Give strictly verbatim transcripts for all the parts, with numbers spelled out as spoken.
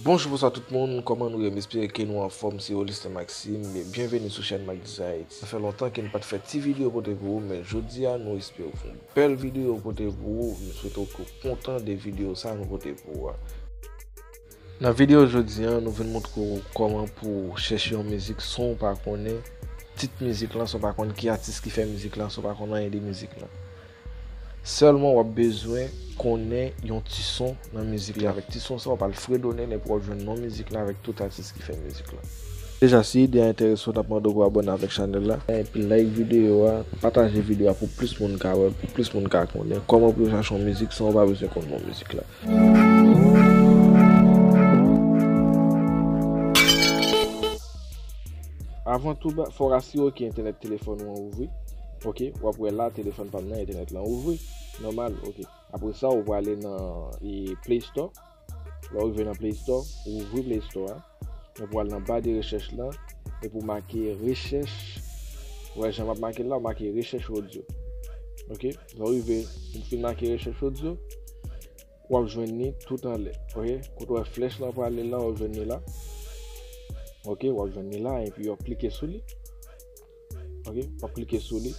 Bonjou, bonswa tout moun, kòman nou ye? M espere ke nou anfòm, se Augustin Maxime, byenveni sou chèn Max Design Haiti. Sa fè lontan ke n pa t fè ti videyo pote pou ou, men jodi a nou espere fè yon bèl videyo pote pou ou. M swete w ke w kontan de videyo sa nou pote pou ou a. Nan videyo jodi a, nou vin montre w kòman pou w chèche yon mizik san w pa konnen tit mizik lan, san w pa konn ki atis ki fè mizik lan, san w pa konn anyen de mizik lan. Sèlman w ap bezwen konnen yon ti son nan mizik la. Avèk ti son sa, w ap al fredone l epi w ap jwenn non mizik la avèk tout atis ki fè mizik la. Deja, si ide a enterese w, n ap mande w pou w abòne avèk chanèl la. Epi like videyo a, pataje videyo a pou plis moun ka wè l, pou plis moun ka konnen kòman pou yo chache yon mizik san w pa bezwen konn non mizik la. Avan tou, ba- fò w asire w ke entènèt telefòn ou an ouvri. Ok, w ap wè la, telefòn pa m nan, entènèt lan ouvri. Nòmal, ok. Apre sa, ou prale nan e, Play Store. Lè w rive nan Play Store, ou ouvri Play Store a. Epi w al nan ba de rechèch lan, epi w make rechèch. Ou wè jan m ap make l la, w make rechèch odyo. Ok, lè w rive, ou fin make rechèch odyo, w ap jwenn li tout anlè. Ok, kote w wè flèch lan prale la, w ap jwenn li la. Ok, w ap jwenn li la, epi w ap klike sou li. Ok, w ap klike sou li.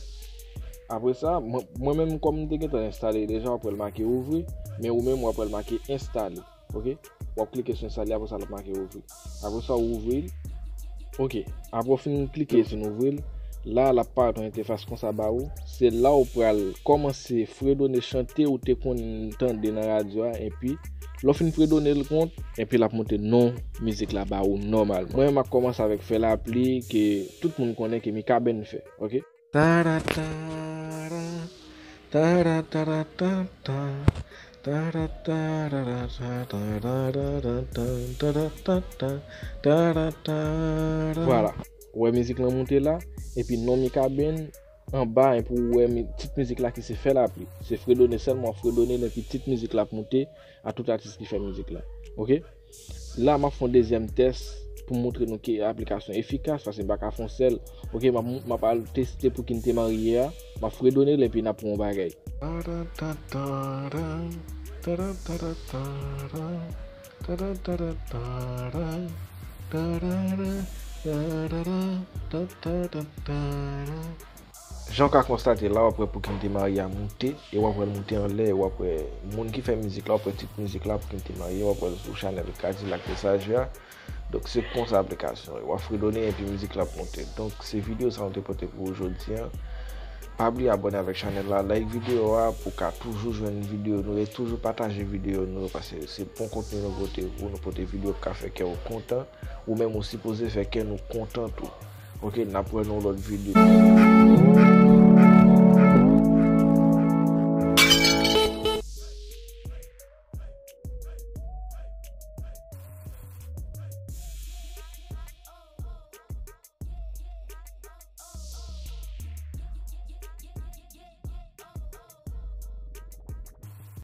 Apre sa, mwen mwen menm kòm m te gentan enstale deja, w ap wè l make ouvri, men ou menm w ap wè l make enstale. Ok, w ap klike sou enstale, apre sa l ap make ouvri. Apre sa, w ouvri l. Ok, apre w fin klike sou ouvri l, la l ap parèt yon entèfas konsa ba ou. Se la w pral kòmanse fredone chante ou te konn tande nan radyo a, epi lè w fin fredone l kont, epi l ap montre non mizik la ba ou nòmalman. Mwen menm m ap kòmanse avèk Fè lapli, ke tout moun konnen ke Mikaben fè, ok? Vwala. Ou wè mizik lan moute la, epi non Mikaben anba, epi ou wè mi- tit mizik la ki se Fè lapli. Se fredone sèlman, w ap fredone l, epi tit mizik la ap moute a tout atis ki fè mizik la. Ok? La, m ap fè yon dezyèm tès pou montre nou ke aplikasyon efikas, paske m pa ka fè yon sèl. Ok, m ap, m ap al teste pou ki n te marye a. M ap fredone l, epi n ap pran yon bagay. Jan w ka konstate la, w ap wè pou ki n te marye a moute, e w ap wè l moute anlè, e w ap wè moun ki fè mizik la, w ap wè tit mizik la, pou ki n te marye, w ap wè l sou chanèl Kadilak Mesaje a. Donk, se konsa aplikasyon ye. W ap fredone epi mizik la ap moute. Donk, se videyo sa nou te pote pou ou jodi a. Pa bliye abòne avèk chanèl la, like videyo a pou w ka toujou jwenn videyo nou yo, toujou pataje videyo nou yo, paske se bon kontni nou pote pou ou, nou pote videyo k ka fè kè w kontan. Ou menm ou sipoze fè kè nou kontan tou. Ok, n ap wè nan yon lòt videyo.